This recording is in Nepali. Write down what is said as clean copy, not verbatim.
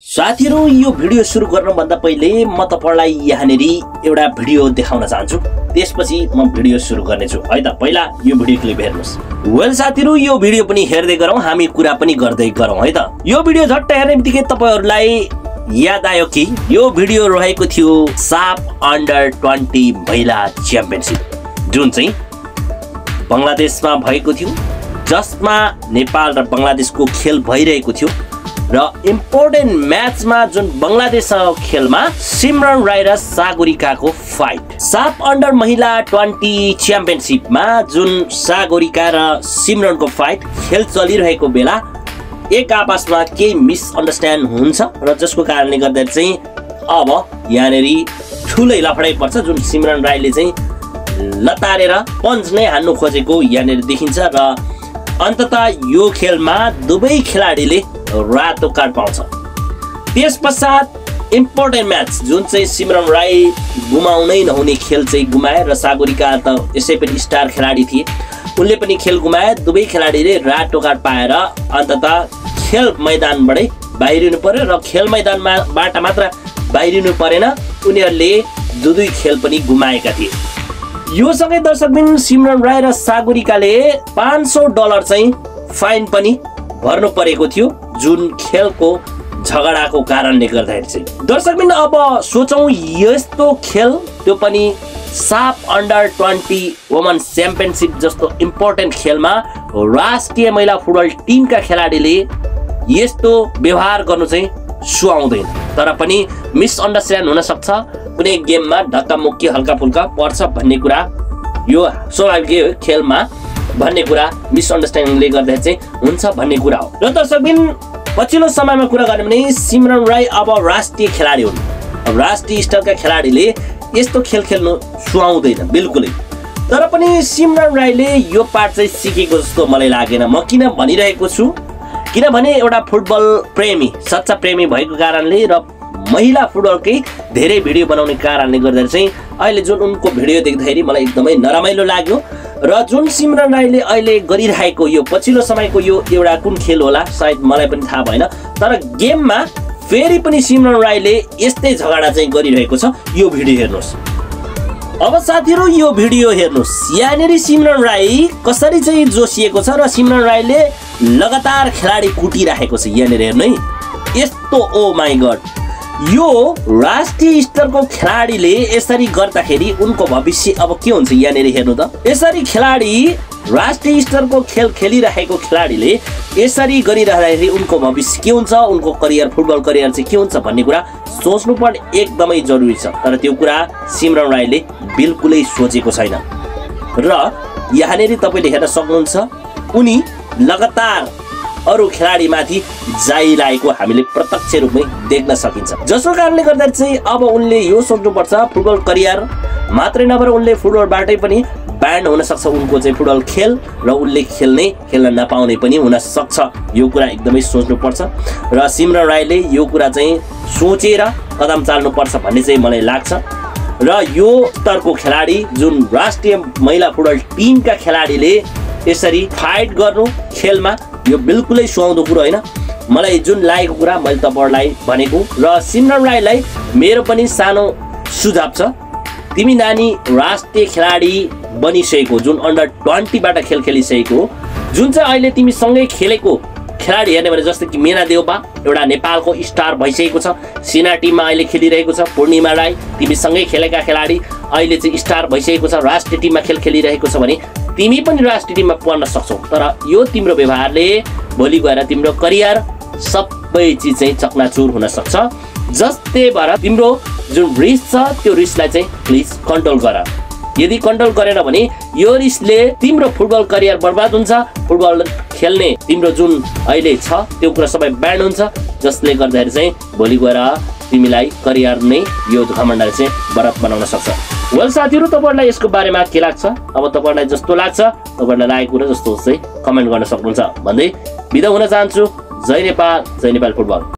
साथीहरु यो भिडियो सुरु गर्नुभन्दा पहिले म तपाईलाई यहाँनेरि एउटा भिडियो देखाउन चाहन्छु। त्यसपछि म भिडियो सुरु गर्नेछु है त। पहिला यो भिडियो क्लिप हेर्नुस्। वेल साथीहरु यो भिडियो पनि हेर्दै गरौँ, हामी कुरा पनि गर्दै गरौँ है त। यो भिडियो झट्ट हेर्नेबित्तिकै तपाईहरुलाई याद आयो कि यो भिडियो रहेको थियो साफ अन्डर 20 महिला च्याम्पियनशिप जुन चाहिँ बंगलादेशमा भएको थियो, जसमा नेपाल र बंगलादेशको खेल भइरहेको थियो र इम्पोर्टेन्ट म्याचमा जुन बंगलादेश खेलमा सिमरन राई र सागरिकाको फाइट, साफ अन्डर महिला 20 च्याम्पियनशिपमा जुन सागरिका र सिमरनको फाइट खेल चलिरहेको बेला एक आपसमा केही मिसअन्डरस्ट्यान्ड हुन्छ र जसको कारणले गर्दा चाहिँ अब यहाँनेरि ठुलै लफडाइ पर्छ। जुन सिमरन राईले चाहिँ लतारेर पन्च नै हान्नु खोजेको यहाँनेरि देखिन्छ र अन्ततः यो खेलमा दुवै खेलाडीले रातो कार्ड पाउँछ। त्यस पश्चात इम्पोर्टेन्ट म्याच जुन चाहिँ सिमरन राई गुमाउनै नहुने खेल चाहिँ गुमाए र सागरिका त यसै पनि स्टार खेलाडी थिए, उनले पनि खेल गुमाए। दुवै खेलाडीले रातो कार्ड पाएर अन्ततः खेल मैदानबाटै बाहिरिनु पर्यो र खेल मैदानबाट मात्र बाहिरिनु परेन, उनीहरूले दुई खेल पनि गुमाएका थिए। यो सँगै दर्शकबिन सिमरन राई र सागरिकाले $500 चाहिँ फाइन पनि भर्नु परेको थियो जुन खेलको झगडाको कारणले गर्दाखेरि चाहिँ। दर्शकबिन अब सोचौं यस्तो खेल, त्यो पनि साफ अन्डर 20 वुमन च्याम्पियनशिप जस्तो इम्पोर्टेन्ट खेलमा राष्ट्रिय महिला फुटबल टिमका खेलाडीले यस्तो व्यवहार गर्नु चाहिँ सुहाउँदैन। तर पनि मिसअन्डरस्ट्यान्ड हुन सक्छ, कुनै गेममा धक्कामुक्की हल्का फुल्का पर्छ भन्ने कुरा यो स्वाभाविकै हो खेलमा भन्ने कुरा मिसअन्डरस्ट्यान्डिङले गर्दा चाहिँ हुन्छ भन्ने कुरा हो। र दर्शकबिन पछिल्लो समयमा कुरा गर्ने भने सिमरन राई अब राष्ट्रिय खेलाडी हुन्। अब राष्ट्रिय स्तरका खेलाडीले यस्तो खेल खेल्नु सुहाउँदैन बिल्कुलै। तर पनि सिमरन राईले यो पार्ट चाहिँ सिकेको जस्तो मलाई लागेन। म किन भनिरहेको छु, किनभने एउटा फुटबल प्रेमी, सच्चा प्रेमी भएको कारणले र महिला फुटबलकै धेरै भिडियो बनाउने कारणले गर्दा चाहिँ अहिले जुन उनको भिडियो देख्दाखेरि मलाई एकदमै नरमाइलो लाग्यो। र जुन सिमरन राईले अहिले गरिरहेको यो पछिल्लो समयको यो एउटा कुन खेल होला सायद मलाई पनि थाहा भएन, तर गेममा फेरि पनि सिमरन राईले यस्तै झगडा चाहिँ गरिरहेको छ। यो भिडियो हेर्नुहोस्। अब साथीहरु यो भिडियो हेर्नुहोस्, यहाँनेरि सिमरन राई कसरी चाहिँ जोसिएको छ र सिमरन राईले लगातार खेलाडी कुटिरहेको छ। यहाँनेरि हेर्नु है, यस्तो ओ माई गड, यो राष्ट्रिय स्तरको खेलाडीले यसरी गर्दाखेरि उनको भविष्य अब के हुन्छ यहाँनेरि हेर्नु त। यसरी खेलाडी राष्ट्रिय स्तरको खेल खेलिरहेको खेलाडीले यसरी गरिरहँदाखेरि उनको भविष्य के हुन्छ, उनको करियर, फुटबल करियर चाहिँ के हुन्छ भन्ने कुरा सोच्नु पनि एकदमै जरुरी छ। तर त्यो कुरा सिमरन राईले बिल्कुलै सोचेको छैन र यहाँनेरि तपाईले हेर्न सक्नुहुन्छ उनी लगातार अरु खेलाडीमाथि जाइरहेको हामीले प्रत्यक्ष रूपमै देख्न सकिन्छ। जसको कारणले गर्दा चाहिँ अब उनले यो सोच्नुपर्छ फुटबल करियर मात्रै नभएर उनले फुटबलबाटै पनि ब्यान्ड हुन सक्छ उनको चाहिँ फुटबल खेल र उनले खेल्न नपाउने पनि हुन सक्छ। यो कुरा एकदमै सोच्नुपर्छ र सिमरन राईले यो कुरा चाहिँ सोचेर कदम चाल्नुपर्छ भन्ने चाहिँ मलाई लाग्छ। र यो स्तरको खेलाडी जुन राष्ट्रिय महिला फुटबल टिमका खेलाडीले यसरी फाइट गर्नु खेलमा यो बिल्कुलै सुहाउँदो कुरो होइन। मलाई जुन लागेको कुरा मैले तपाईहरुलाई भनेको। र सिमरन राईलाई मेरो पनि सानो सुझाव छ, तिमी नानी राष्ट्रिय खेलाडी बनिसकेको, जुन अन्डर 20 बाट खेल खेलिसकेको, जुन चाहिँ अहिले तिमी सँगै खेलेको खेलाडी हेर्ने भने जस्तै कि मेना देउपा एउटा नेपालको स्टार भइसकेको छ, सेना टिममा अहिले खेलिरहेको छ। पूर्णिमा राई तिमी सँगै खेलेका खेलाडी अहिले चाहिँ स्टार भइसकेको छ, राष्ट्रिय टिममा खेल खेलिरहेको छ भने तिमी पनि राष्ट्रिय टिममा पर्न सक्छौ। तर यो तिम्रो व्यवहारले भोलि गएर तिम्रो करियर सबै चिज चाहिँ चकनाचुर हुन सक्छ। जस्तै भएर तिम्रो जुन रिस छ त्यो रिसलाई चाहिँ प्लिज कन्ट्रोल गर। यदि कन्ट्रोल गरेन भने यो रिसले तिम्रो फुटबल करियर बर्बाद हुन्छ, फुटबल खेल्ने तिम्रो जुन अहिले छ त्यो कुरा सबै ब्यान्ड हुन्छ, जसले गर्दाखेरि चाहिँ भोलि गएर तिमीलाई करियर नै यो घमण्डले चाहिँ बर्बाद बनाउन सक्छ। वेल साथीहरु, तपाईहरुलाई यसको बारेमा के लाग्छ? अब तपाईहरुलाई जस्तो लाग्छ, तपाईहरुलाई लागेको कुरा जस्तो चाहिँ कमेन्ट गर्न सक्नुहुन्छ भन्दै बिदा हुन चाहन्छु। जय नेपाल, जय नेपाल फुटबल।